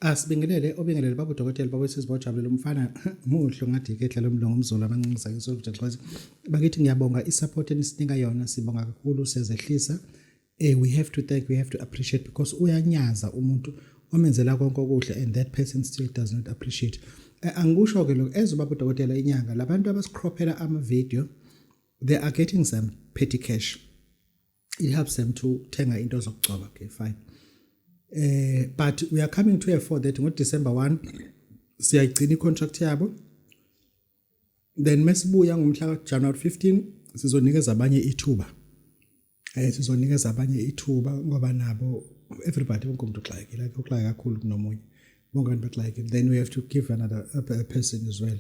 Asibingelele obingelele baba udokotela baba wesizwe bojabulele umfana muhle ngathi ikehla lomlungu umzulu amancinza ngisolujaxwazi bakithi. Ngiyabonga i-support enisinika yona, sibonga kakhulu, siyazehlisa. We have to thank, we have to appreciate, because uyanyaza umuntu omenzela konke okuhle and that person still does not appreciate. Angikusho ke lokho as ubaba udokotela inyanga, labantu abasikhrophela ama video, they are getting some petty cash. It helps them to thenga into zokugcoba. Okay, fine, but we are coming to a for that ngo December 1 siyayigcina i-contract yabo, then mesibuya ngomhla ka January 15 sizonikeza abanye ithuba, sizonikeza abanye ithuba ngoba nabo everybody, wonke umuntu uxakekile, akekho uxake kakhulu kunomunye, bonke abantu baxakekile. Then we have to give another a person as well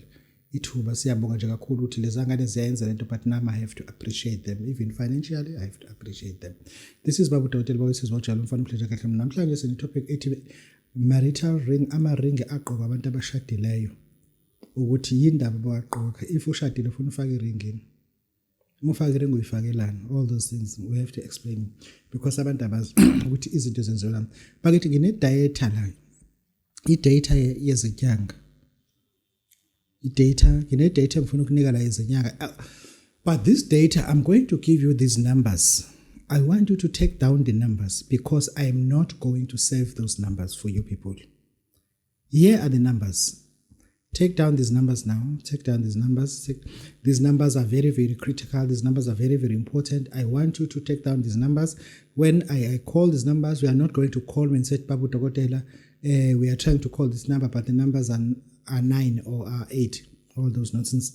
ithuba. Siyabonga nje kakhulu ukuthi lezi ngane ziyayenza lento, but nami I have to appreciate them. Even financially I have to appreciate them. This is baba udokotela bawesizwe wajalo umfana umhleja kahle. Namhlanje sine topic ethi marital ring, ama-ring agqokwa abantu abashadileyo, ukuthi yindaba bawagqoka. If ushadile ufuna ufake iringini, uma ufake iringi uyifakelani? All those things we have to explain because abantu abazi ukuthi izinto zenziwa. Bakithi, ngine-data la, i-data yezinyanga, i-data, ngine-data engifuna ukunika la yezinyanga. But this data, I'm going to give you these numbers. I want you to take down the numbers because I am not going to save those numbers for you people. Here are the numbers. Take down these numbers now. Take down these numbers. These numbers are very, very critical. These numbers are very, very important. I want you to take down these numbers. When I call these numbers, we are not going to call and say, "Babu Dokotela, we are trying to call this number, but the numbers are 9 or are 8." All those nonsense.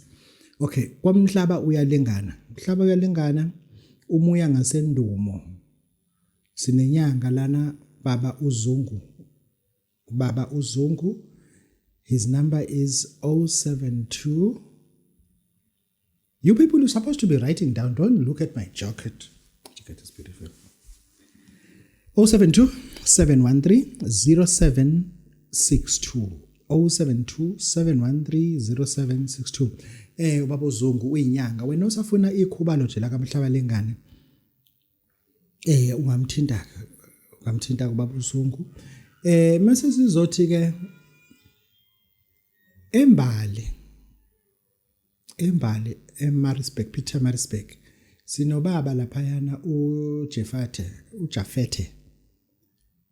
Okay, kwamhlaba uyalingana. Umhlaba uyalingana, umuya ngasendumo. Sinenyanga lana, baba uZungu. Baba uZungu, his number is 072. You people are supposed to be writing down. Don't look at my jacket. Jacket is beautiful. 072 713 0762, 072 713 0762. Ubaba uZungu uyinyanga. Wena usafuna ikhubalo nje la kamhlaba lengane, ungamthinta, ungamthinta kubaba uZungu. Mase sizothi ke embali, embali eMaritzburg, Pietermaritzburg, sinobaba laphayana uJefate, uJafete.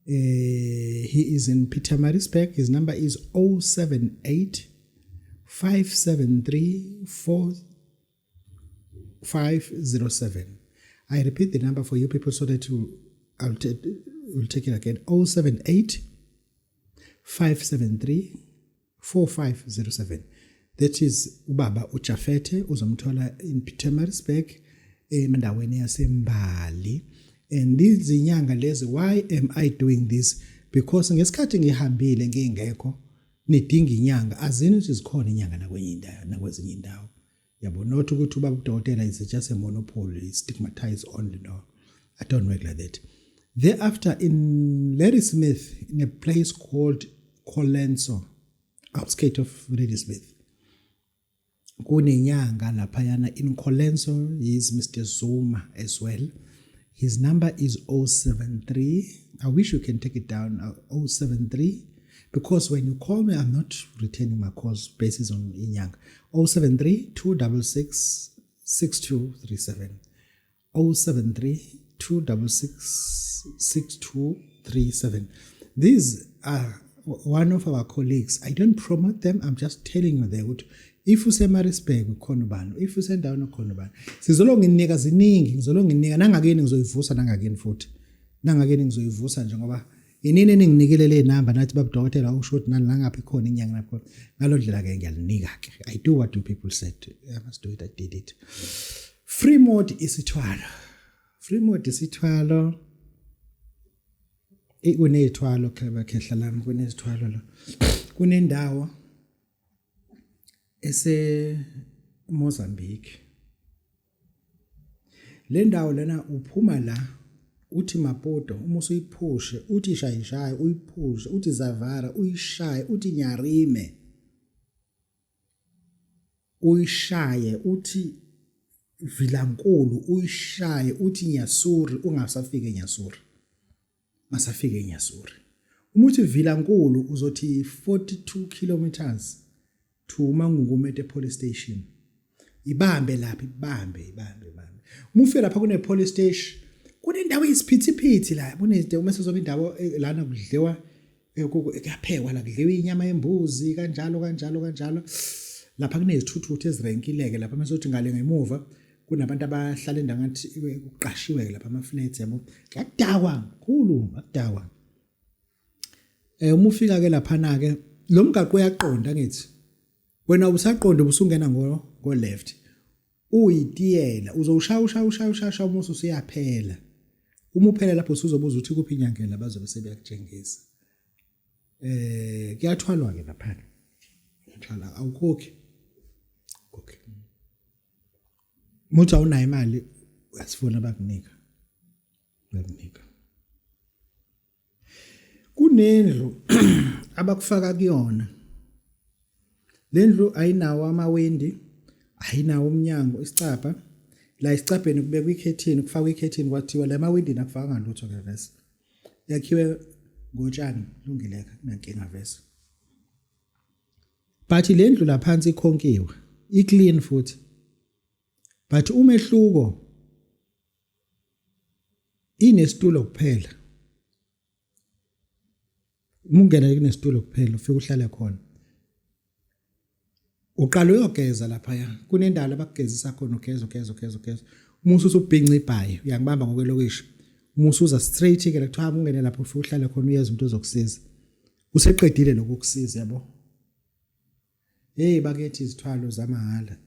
He is in Pietermaritzburg. His number is 078 573 4507. I repeat the number for you people so that you will take it again. 078 573 4507. That is ubaba uJafete, uzomthola in Pietermaritzburg endaweni yaseMbali. And these inyanga lezi, why am I doing this? Because ngesikhathi ngihambile ngingekho, nidinga inyanga, azini ukuthi zikhona inyanga nakwenye indawo, nakwezinye indawo, yabo. Not ukuthi ubaba udokotela is just a monopoly, stigmatized only. No, I don't work like that. Thereafter, in Ladysmith, in a place called Colenso, outskirt of Ladysmith, kunenyanga laphayana in Colenso is Mr Zuma as well. His number is 073. I wish you can take it down, 073, because when you call me, I'm not returning my calls basis on inyanga. 073 266 6237, 073 266 6237. These are one of our colleagues. I don't promote them. I'm just telling you there ukuthi if useMaritzburg khona ubani, if usendaweni khona ubani. Sizolo nginika ziningi, ngizolo nginika nangakini, ngizoyivusa nangakini futhi. Nangakini ngizoyivusa nje ngoba inini eninginikele le number nathi, "Baba dokotela, usho ukuthi nani langaphi khona inyanga lapho." Ngalo ndlela ke ngiyalinika ke. I do what you people said. I must do it. I did it. Free mode isithwalo. Free mode isithwalo. Kuney'thwalo khehla lami, kunezithwalo la. Kunendawo ese Mozambique. Le ndawo lena uphuma la uthi Maputo, uma usuyiphushe uthi shayishaye, uyiphushe uthi Zavara, uyishaye uthi Nyarime, uyishaye uthi Vilankulu, uyishaye uthi Nyasuri, ungasafika eNyasuri, masafika eNyasuri. Uma uthi Vilankulu uzothi 42 kilometers to uMangungumete police station. Ibambe lapha, ibambe, ibambe, ibambe. Uma ufika lapha kune police station, kunendawo eyisiphithiphithi la, kunezinto uma sezoba indawo eh, lana kudliwa eh, kuyaphekwa la kudliwa inyama yembuzi kanjalo kanjalo kanjalo. Lapha kunezithuthuthu ezirenkileke lapha mase uthi ngale ngemuva kunabantu abahlala endaweni ngathi eh, kuqashiwe lapha ama flats yabo. Kuyadakwa kakhulu, kuyadakwa. Eh uma ufika ke laphana ke lo mgaqo uyaqonda ngithi wena usaqonda ubusungena ngo ngo left uyitiyela uzowushaya ushaya ushaya ushaya uma usuyaphela uma uphela lapho usuzobuza ukuthi kuphi inyangela bazobe sebeyakutshengisa eh kuyathwalwa ke lapha kuyathwala awukhokhi khokhi muthi awunayo imali uyasifuna bakunika bakunika Kunendlu abakufaka kuyona. Le ndlu ayinawo amawindi, ayinawo umnyango, isicabha. La esicabheni kubekwa ikhethini, kufakwa ikhethini kwathiwa la emawindini akufakanga lutho ke vese. Yakhiwe ngotshani, lungile-ke kunankinga vese. But le ndlu laphansi ikhonkiwe, i-clean futhi. But umehluko Inesitulo kuphela. Uma ungena kunesitulo kuphela ufike uhlale khona. Uqala uyogeza laphaya. Kunendawo abakugezisa khona ugeza ugeza ugeza ugeza. Uma usubhinca ibhayi uyangibamba ngokwelokishi. Uma usuza straight ke kuthiwa ungene lapho ufike uhlale khona uyeza umuntu ozokusiza. Useqedile lokho kusiza yabo. Hey bakithi izithwalo zamahhala.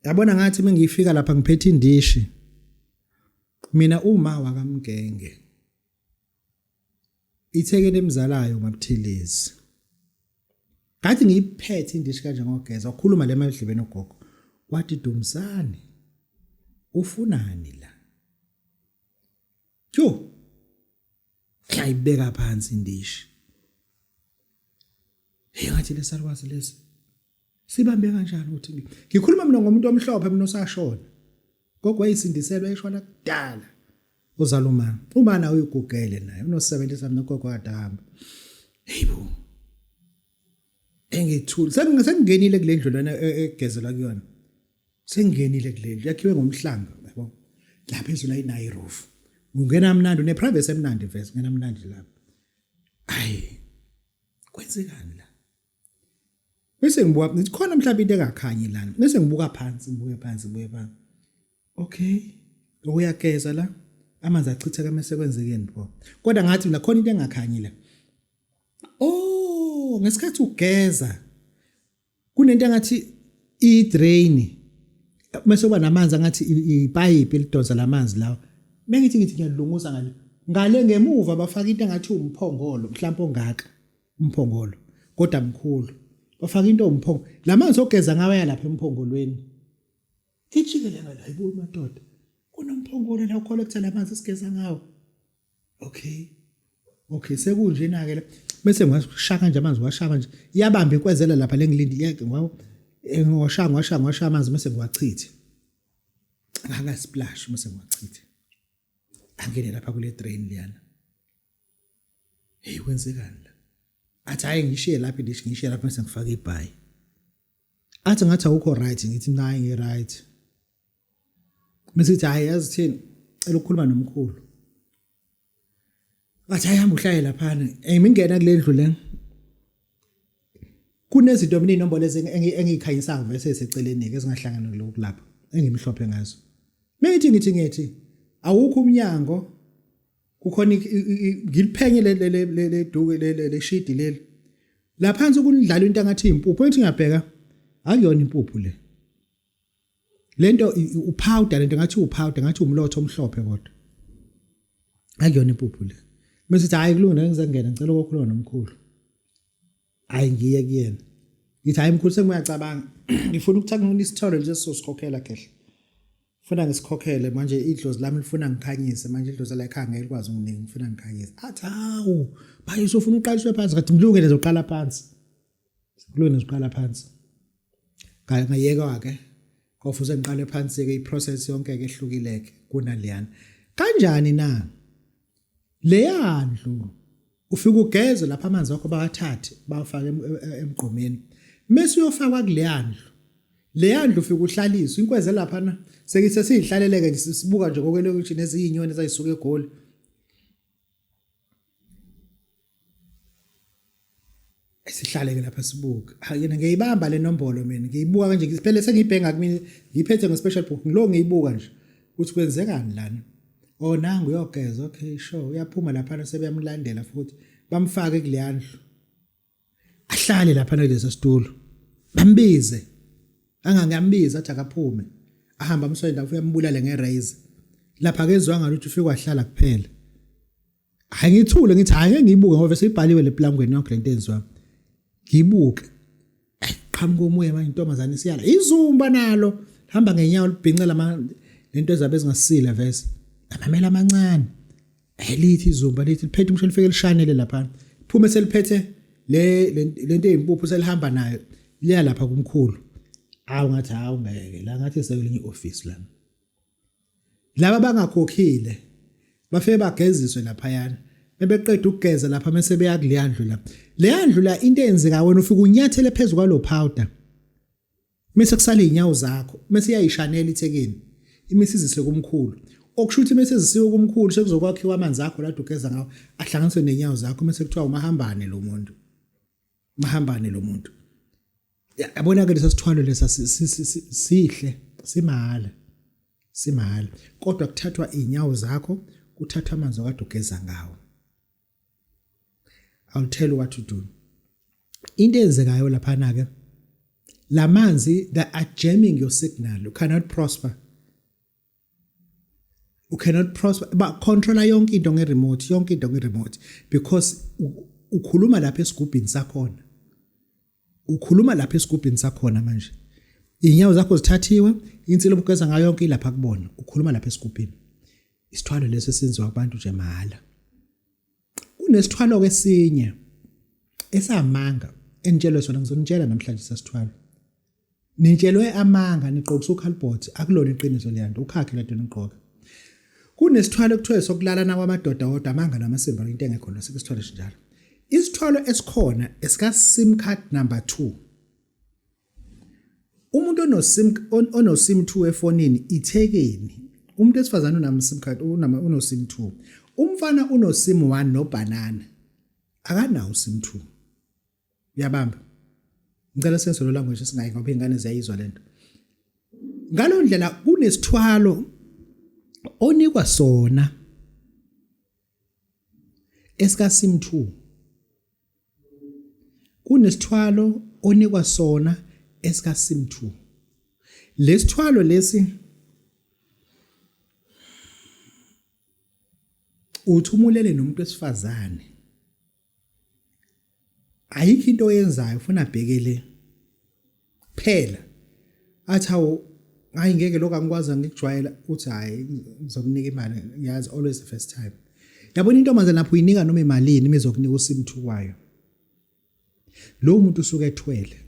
Yabona ngathi mengifika lapha ngiphethe indishi. Mina uma wakamgenge. Ithekeni emzalayo maButhelezi. Ngathi ngiyiphethe indishi kanje ngogeza wakhuluma le madlebeni ogogo. Wathi Dumsani ufunani la? Tyo. Ngiyayibeka phansi indishi. Hey ngathi lesalukwazi lesi. Sibambe kanjani ukuthi ngikhuluma mina ngomuntu omhlophe mina osashona. Gogo wayisindiselwa eshona kudala. Uzala umama. Uma nawe uyigugele naye uno 70 something ugogo kade ahamba. Hey bo. Engithule sengingenile kule ndlu lena e, e, egezelwa kuyona. Sengingenile kule ndlu yakhiwe ngomhlanga yabo. Lapha phezulu ayinayo iroof. Ungena mnandi une privacy emnandi vese ungena mnandi lapha. Ayi. Kwenzekani la? Bese ngibuka ngithi khona mhlawumbe into engakhanyi lana. Bese ngibuka phansi, ngibuke phansi, ngibuke phansi. Okay. Uyageza la. Amanzi achitheka mase kwenzekeni pho. Kodwa ngathi mina khona into engakhanyi la. Oh, ngesikhathi ugeza kunento engathi i-drain mase kuba namanzi angathi ipayipi elidonsa lamanzi lawa. Bengithi ngithi ngiyalunguza ngale. Ngale ngemuva bafaka into engathi umphongolo mhlawumbe ongaka. Umphongolo kodwa mkhulu. Bafaka into umphongolo. Lamanzi ogeza ngawo aya lapha emphongolweni. Ijikele ngala hayibo madoda. Kunomphongolo la ucollector lamanzi esigeza ngawo. Okay. Okay sekunje na ke bese ngiwashaka nje amanzi washaka nje iyabamba inkwezela lapha lengilindi yeke ngiwashaka ngiwashaka ngiwashaka amanzi bese ngiwachithe. Ngaka splash bese ngiwachithe. Angene lapha kule drain liyana. Hey kwenzekani la? Athi hayi ngishiye lapha indishi ngishiye lapha bese ngifaka ibhayi. Athi ngathi awukho right ngithi mina hayi ngi right. Bese ithi hayi yazi thini cela ukukhuluma nomkhulu. Ngathi hayi hamba uhlale laphana. Eh ngingena kule ndlu le. Kunezinto mina inombolo engiyikhanyisayo vese eseceleni ke ezingahlangana kulokhu lapha engimhlophe ngazo. Mengithi ngithi ngithi awukho umnyango kukhona ngiliphenye le le le le duke le le shidi leli laphansi kunidlala into engathi impuphu ethi ngiyabheka akuyona impuphu le lento upowder lento ngathi upowder ngathi umlotho omhlophe kodwa akuyona impuphu le bese uthi hayi kulungile ngizengena ngicela ukukhuluma nomkhulu hayi ngiye kuyena ngithi hayi mkhulu sengiyacabanga ngifuna ukuthatha isitholo nje sizosikhokhela khehle funa ngisikhokhele manje idlozi lami lifuna ngikhanyise manje idlozi la ekhaya ngeke likwazi unginika ngifuna ngikhanyise athi hawu bayi usufuna uqaliswe phansi ngathi mlungele zoqala phansi kulungile zoqala phansi ngayeka ke kofuze ngiqale phansi ke iprocess yonke ke ehlukile ke kunaleyana kanjani na? Leyandlu ufika ugeze lapha amanzi akho bawathathe bawafake emgqomeni. Mase uyofakwa kuleyandlu. Leyandlu ufika uhlaliswe inkweze lapha na sekithe siyihlaleleke nje sibuka nje kokwelokishini eziyinyoni ezayisuka eGoli. Sihlale ke lapha sibuke. Yena ngiyayibamba le nombolo mina ngiyibuka kanje phela sengiyibhenga kumina ngiyiphethe nge special book ngilo ngiyibuka nje ukuthi kwenzekani lana. Oh nangu uyogeza okay sure uyaphuma lapha sebeyamlandela futhi bamfake kuleyandlu. Ahlale lapha kulesa situlo. Bambize. Angangiyambiza athi akaphume. Ahamba amsonda ufike ambulale ngerazor. Lapha akezwanga lutho ufike wahlala kuphela. Hayi ngithule ngithi hayi ngeke ngiyibuke ngoba seyibhaliwe le plangweni yonke lento enziwa. Ngiyibuke. Qhamuka omoya manje intombazane isiyala. Izumba nalo hamba ngenyawo libhince lama lento ezabe ezingasile vese. Amamela amancane. Elithi izumba lithi liphethe umshini lifike lishanele lapha. Phume seliphethe le lento eyimpuphu selihamba nayo liya lapha kumkhulu. Awu ngathi hawu ngeke la ngathi sekulinye ioffice lana. Laba bangakhokhile bafike bageziswe laphayana bebeqeda ukugeza lapha mase beya kuleya ndlu la leya ndlu la into eyenzeka wena ufike unyathele phezu kwalo powder mase kusala izinyawo zakho mase iyayishanela ithekeni imisiziswe kumkhulu okusho ukuthi mase zisiwe kumkhulu sekuzokwakhiwa amanzi akho la ugeza ngawo ahlanganiswe nenyawo zakho mase kuthiwa umahambane lo muntu mahambane lo muntu yabona ke lesa sithwalo lesa sihle simahhala simahhala kodwa kuthathwa inyawo zakho kuthathwa amanzi okade ugeza ngawo I'll tell you what to do into eyenzekayo laphana ke lamanzi they are jamming your signal you cannot prosper you cannot prosper ba controller yonke into nge remote yonke into nge remote because ukhuluma lapha esigubhini sakhona ukhuluma lapha esigubhini sakhona manje inyawo zakho zithathiwe insilo obugeza ngayo yonke ilapha kubona ukhuluma lapha esigubhini isithwalo leso esenziwa kubantu nje mahhala kunesithwalo ke esinye esamanga enitshelwe sona ngizonitshela namhlanje sasithwalo Nitshelwe amanga nigqokisa ukhalibhothi akulona iqiniso leyanto ukhakhe lento nigqoka. Kunesithwalo ekuthiwa sokulala nakwamadoda wodwa amanga namasimba into engekho lo sike isithwalo esinjalo. Isithwalo esikhona esika sim card number 2. Umuntu ono sim ono sim 2 efonini ithekeni. Umuntu esifazane unama sim card unama uno sim 2. Umfana uno sim 1 no banana. Akanawo sim 2. Uyabamba. Ngicela sense lo language singayi ngoba ingane ziyayizwa lento. Ngalo ndlela kunesithwalo onikwa sona esika sim 2. Kunesithwalo onikwa sona esika sim 2. Lesithwalo lesi uthumulele nomuntu wesifazane ayikho into oyenzayo ufuna abhekele phela athi hawu hayi ngeke lokho angikwazi ngikujwayela uthi hayi ngizokunika imali ngiyazi always the first time yabona intombazane lapho uyinika noma imalini imizokunika usimthu wayo lo muntu usuke ethwele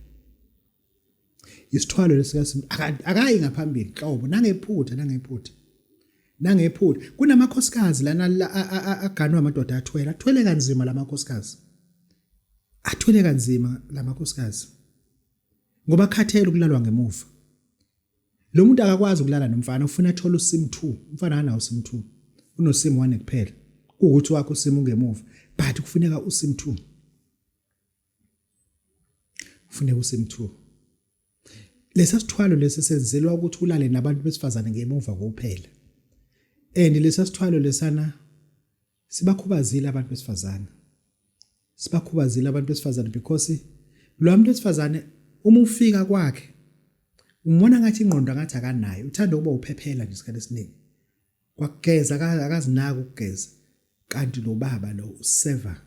isithwalo lesikaSimba akayi ngaphambili nhlobo nangephutha nangephutha nangephutha kunamakhosikazi lana aganwa amadoda athwele athwele kanzima lamakhosikazi athwele kanzima lamakhosikazi ngoba akhathele ukulalwa ngemuva lo muntu akakwazi ukulala nomfana ufuna athole usim 2 umfana akanawo usim 2 unosim 1 kuphela kuwukuthi wakho usim ungemuva but kufuneka usim 2 Kufuneka usim2. Lesa sithwalo lesi senzelwa ukuthi ulale nabantu besifazane ngemuva kuphela. And lesa sithwalo lesana sibakhubazile abantu besifazane. Sibakhubazile abantu besifazane because lo muntu wesifazane uma ufika kwakhe umona ngathi ingqondo ngathi akanayo uthanda ukuba uphephela nje isikhathi esiningi kwakugeza akazinaki ukugeza kanti lo baba lo useva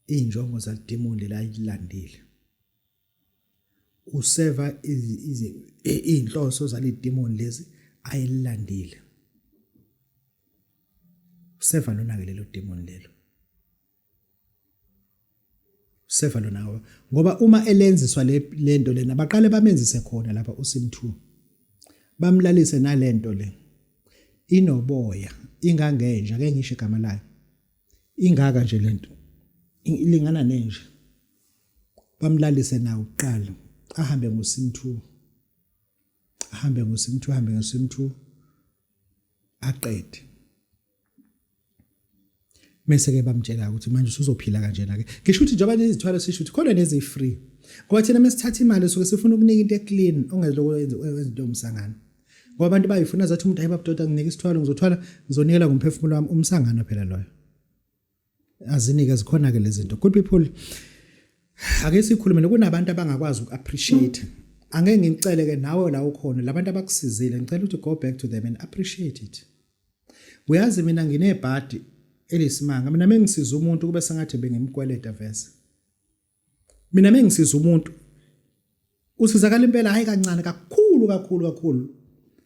Iy'njongo zalidimoni leli ayilandile. Useva iy'nhloso zalidimoni lezi ayilandile. Useva lona-ke lelo demoni lelo. Useva lona ngoba uma elenziswa le lento lena baqale bamenzise khona lapha uSim 2. Bamlalise nalento le. Inoboya ingangenja ke ngisho igama layo. Ingaka nje lento. Ilingana nenje. Bamlalise nawo kuqala. Ahambe ngosim 2. Ahambe ngosim 2, ahambe ngosim 2. Aqede. Mese ke bamtshela ukuthi manje usuzophila kanjena ke. Ngisho ukuthi njengoba nezithwalo sisho ukuthi khona nezi free. Ngoba thina mesithatha imali suke sifuna ukunika into eclean ongeziloko wenza into yomsangano. Ngoba abantu bayifuna zathi umuntu hayi babudoda nginike isithwalo ngizothwala ngizonikela ngomphefumulo wami umsangano phela loyo. Azinike zikhona ke lezi zinto. Good people ake sikhulume kunabantu abangakwazi uku-appreciate. Angeke ngicele ke nawe la ukhona labantu abakusizile ngicela ukuthi go back to them and appreciate it. Uyazi mina nginebhadi elisimanga mina mengisiza umuntu kube sengathi bengimkweleta vese. Mina mengisiza umuntu usizakala impela hayi kancane kakhulu kakhulu kakhulu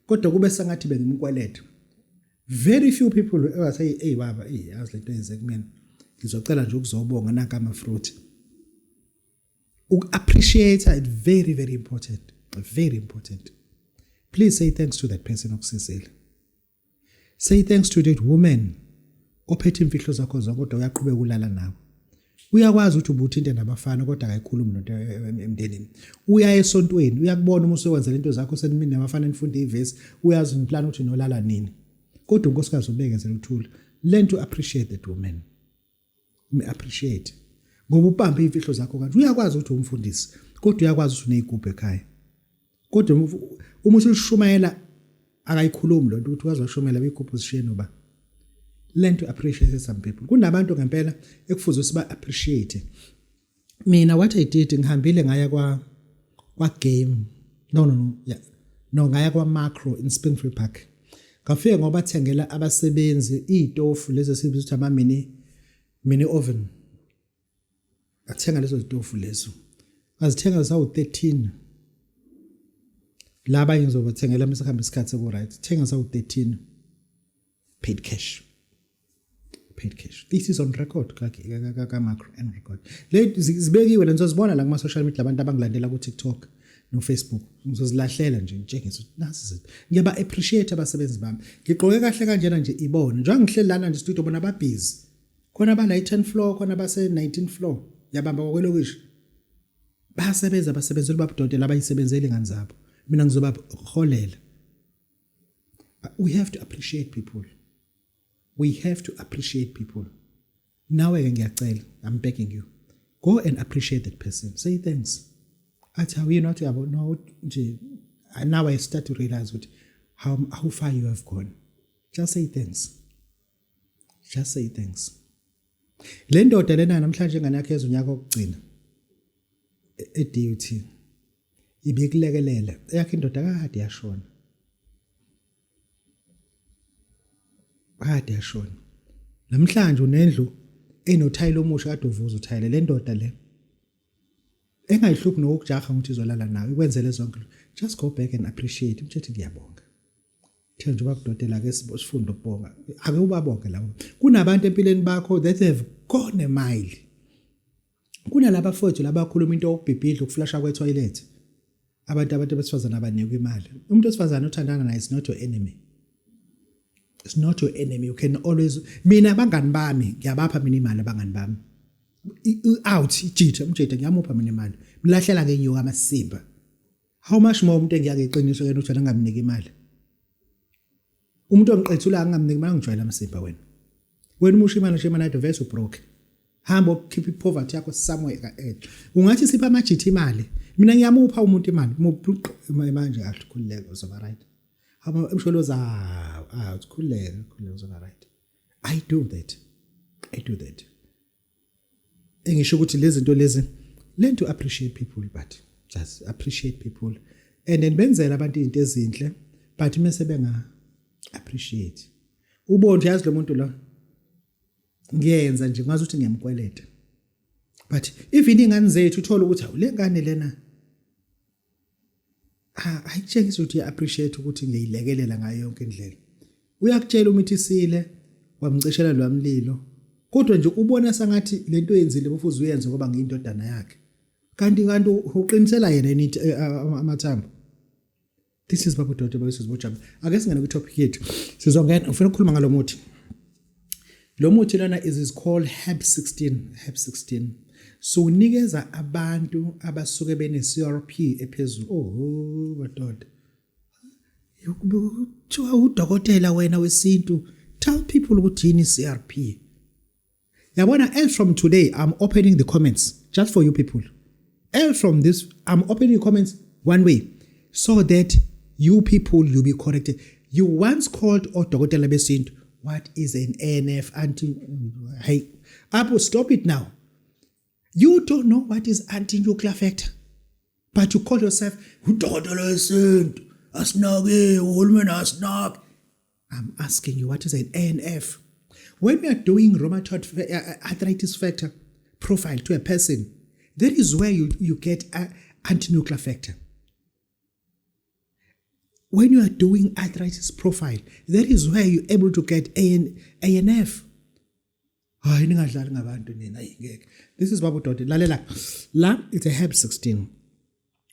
kodwa kube sengathi bengimkweleta. Very few people will ever say hey baba hey yazi lento yenze kumina ngizocela nje ukuzobonga nanka ama fruit. Uku-appreciate it very very important very important. Please say thanks to that person okusizile. Say thanks to that woman ophethe imfihlo zakho zonke kodwa uyaqhubeka ulala nawe. Uyakwazi ukuthi ubuthinte nabafana kodwa akayikhulumi lento emndenini. Uya esontweni uyakubona uma usuyokwenza lento zakho senimini nabafana nifunde ivesi uyazi ngiplan ukuthi nolala nini. Kodwa unkosikazi ubekezela uthula. Learn to appreciate that woman. Me appreciate. Ngoba ubambe imfihlo zakho kanje uyakwazi ukuthi umfundisi kodwa uyakwazi ukuthi unezigubhu ekhaya. Kodwa uma usushumayela akayikhulumi lonto ukuthi waze washumayela bigubhu zishiye noba. Learn to appreciate some people. Kunabantu ngempela ekufuze siba appreciate. Mina what I did ngihambile ngaya kwa kwa game. No no no yeah. No ngaya kwa Macro in Springfield Park. Ngafike ngobathengela abasebenzi izitofu lezi esibiza ukuthi ama mini mini oven. Ngathenga lezo zitofu lezo. Ngazithenga zawu-13. La abanye ngizobathengela uma sekuhambe isikhathi seku-right. Thenga zawu-13. Paid cash. Paid cash. This is on record ka-macro and record. Le zibekiwe le ngizozibona la kuma-social media abantu abangilandela ku-TikTok no-Facebook. Ngizozilahlela nje ngitshengise ukuthi nasi izinto. Ngiyaba-appreciate abasebenzi bami. Ngigqoke kahle kanjena nje ibona. Njengoba ngihleli lana nje studio bona babhizi. Khona abala i-10 floor, khona abase 19 floor. Yabamba kokwelokishi. Bayasebenza basebenzela ubabudodela abayisebenzeli ingane zabo. Mina ngizobaholela. We have to appreciate people. We have to appreciate people. Nawe ke ngiyacela, I'm begging you. Go and appreciate that person. Say thanks. Athi how you not yabo no nje now I start to realize what how far you have gone. Just say thanks. Just say thanks. Le ndoda lena namhlanje ingane yakhe ezunyaka okugcina e-DUT ibikulekelela eyakhe indoda kade yashona. Kade yashona. Namhlanje unendlu enothayela omusha kade uvuza uthayela le ndoda le. Engayihluphi nokujaha ukuthi izolala nawe ikwenzele zonke. Just go back and appreciate. Umtshethi ngiyabonga. Thina nje ubabudodela ke sifunde ukubonga. Ake ubabonge labo. Kunabantu empilweni bakho that have gone a mile. Kunalaba fowethu labakhuluma into yokubhibhidla ukuflasha kwetoilet. Abantu abantu besifazana abanikwa imali. Umuntu wesifazane othandana naye is not your enemy. It's not your enemy. You can always mina abangani bami ngiyabapha mina imali abangani bami. Out ijitha umjitha ngiyamupha mina imali. Mlahlela ngenyoka amasimba. How much more umuntu engiyake iqiniso yena uthi angamniki imali. Umuntu ongiqethula angamniki imali ngijwayela amasimba wena. Wena umusha imali nje imali vese ubroke. Hamba ukhipha ipoverty yakho somewhere ka edge. Ungathi sipha amajitha imali. Mina ngiyamupha umuntu imali. Manje akhululeke uzoba right. Hamba emsholoza ah ukhululeke khululeke uzoba right. I do that. I do that. Engisho ukuthi lezi zinto lezi learn to appreciate people but just appreciate people and then benzela abantu izinto ezinhle but mase benga appreciate. Ubone yazi lo muntu lo ngiyenza nje ngazi ukuthi ngiyamkweleta. But even ingane zethu uthola ukuthi awu le ngane lena ayitshengisi ukuthi uya-appreciate ukuthi ngiyilekelela ngayo yonke indlela. Uyakutshela umithisile wamcishela lwamlilo kodwa nje ubona sangathi lento oyenzile kufuze uyenze ngoba ngiyindodana yakhe. Kanti kanti uqinisela yena inithi eh, amathambo. This is Babu Dodo Babu Sizojabu. Ake singene kwi topic yethu. Sizongena ufuna ukukhuluma ngalomuthi. Lo muthi lona is called Herb 16, Herb 16. So unikeza abantu abasuke bene CRP ephezulu. Oh madoda. Kuthiwa udokotela wena wesintu, tell people ukuthi yini CRP. Yabona, as from today I'm opening the comments just for you people. As from this I'm opening the comments one way so that you people you be corrected. You once called odokotela besintu, what is an ANF anti? Hey, Apo, stop it now. You don't know what is anti-nuclear factor, but you call yourself udokotela wesintu. Asinaki uhulumeni, asinaki. I'm asking you, what is an ANF? When we are doing rheumatoid arthritis factor profile to a person, that is where you get a anti-nuclear factor. When you are doing arthritis profile, that is where you're able to get ANF. Hayi, ningadlali ngabantu nina, ayingeke. This is Babu Doti. Lalela. La, it's a Herb 16.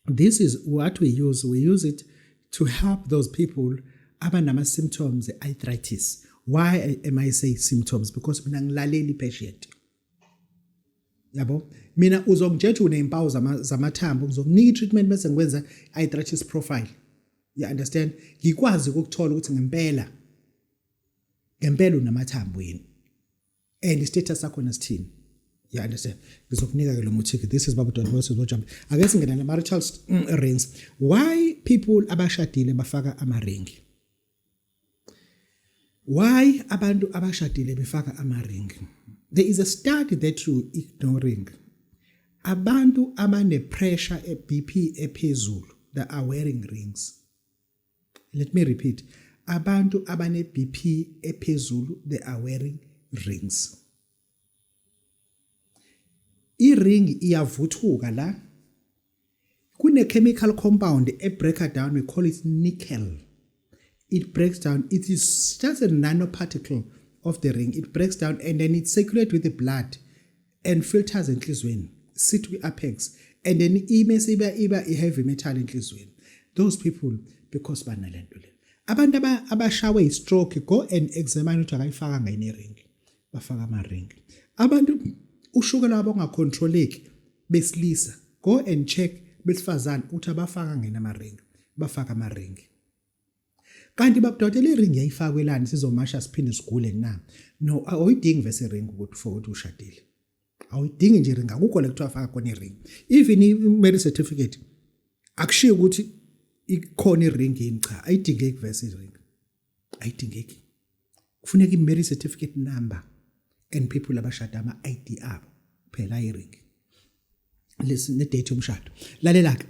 This is what we use. We use it to help those people abanama symptoms arthritis. Why am I say symptoms? Because mina ngilalela patient. Yabo? Mina uzongitshela unezimpawu zamathambo, ngizokunika i-treatment bese ngikwenza arthritis profile. You understand? Ngikwazi ukukuthola ukuthi ngempela ngempela unamathambo yini. And status sakho nasithini. You understand? Ngizokunika ke lo muthi. This is Babu Dot versus Bojambi. Ake singene na marital rings. Why people abashadile bafaka ama ring? Why abantu abashadile befaka ama ring? There is a study that you ignoring. Abantu abane pressure e BP ephezulu, they are wearing rings. Let me repeat. Abantu abane BP ephezulu, they are wearing rings. I-ring iyavuthuka la. Kune chemical compound e break down, we call it nickel. It breaks down. It is just a nanoparticle of the ring. It breaks down and then it circulates with the blood and filters enhlizweni, sit kwi-apex, and then ime siba iba i-heavy metal enhlizweni. Those people, because banalento le, abantu abashawe i-stroke, go and examine ukuthi akayifaka ngayini ring. Bafaka ama-ring. Abantu ushukela wabo ongacontroleki besilisa, go and check besifazane ukuthi abafaka ngena ama-ring. Bafaka ama-ring. Kanti babudokotela, i-ring yayifakwelani? Sizomasha siphinde sigule na? No, awuyidingi vese i-ring ukuthi for ukuthi ushadile. Awuyidingi nje i-ring, akukho la kuthiwa faka khona i-ring. Even i-marriage certificate akushiyo ukuthi ikhona i-ring yini. Cha, ayidingeki vese i-ring, ayidingeki. Kufuneka i-marriage certificate number and people abashada ama-ID abo phela, i-ring lesi ne-date yomshado. Lalela ke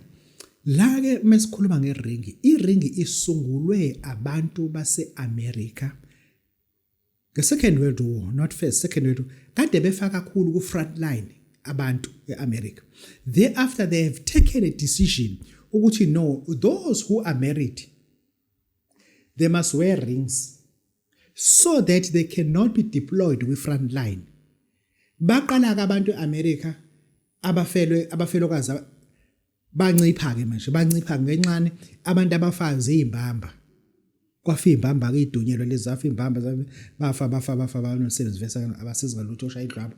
la ke, mesikhuluma ngeringi, iringi isungulwe abantu base-America nge-Second World War, not first, Second World War. Kade befaka kakhulu ku-front line abantu e-America. Thereafter they have taken a decision ukuthi no, those who are married, they must wear rings so that they cannot be deployed with front line. Baqala ke abantu eAmerica abafelwe, abafelokazi bancipha ke manje, bancipha ngencane abantu abafazi izimbamba. Kwafa izimbamba ke, idunyelwe lezi, zafa izimbamba, bafa bafa bafa, banomsebenzi vese abasizi ngalutho, oshaya idlwaba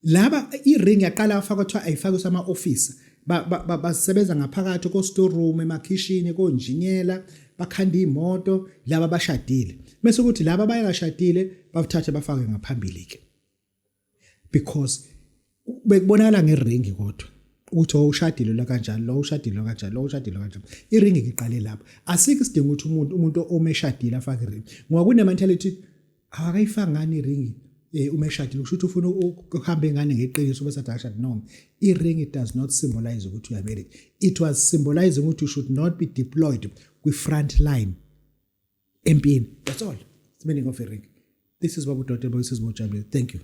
laba. I-ring yaqala yafakwa, kuthiwa ayifakwe sama-office, basebenza ngaphakathi ko-storeroom, emakhishini, konjiniyela, bakhanda iy'moto laba abashadile. Bese kuthi laba abayakashadile bathathe bafake ngaphambili ke, because bekubonakala ngeringi kodwa ukuthi ushadile lo kanjani, lo ushadile lo kanjani, lo ushadile lo kanjani. Iringi iqale lapho. Asikho isidingo ukuthi umuntu omeshadile afake iringi, ngoba kune mentality akayifanga ngani iringi uma eshadile, kusho ukuthi ufuna ukuhamba ingane ngeqiniso bese athi akashadi. No, i-ring, it does not symbolize ukuthi you are married. It was symbolizing ukuthi you should not be deployed kwi-front line empini. That's all the meaning of a ring. This is Babu Dr. Boyces Mojabule. Thank you.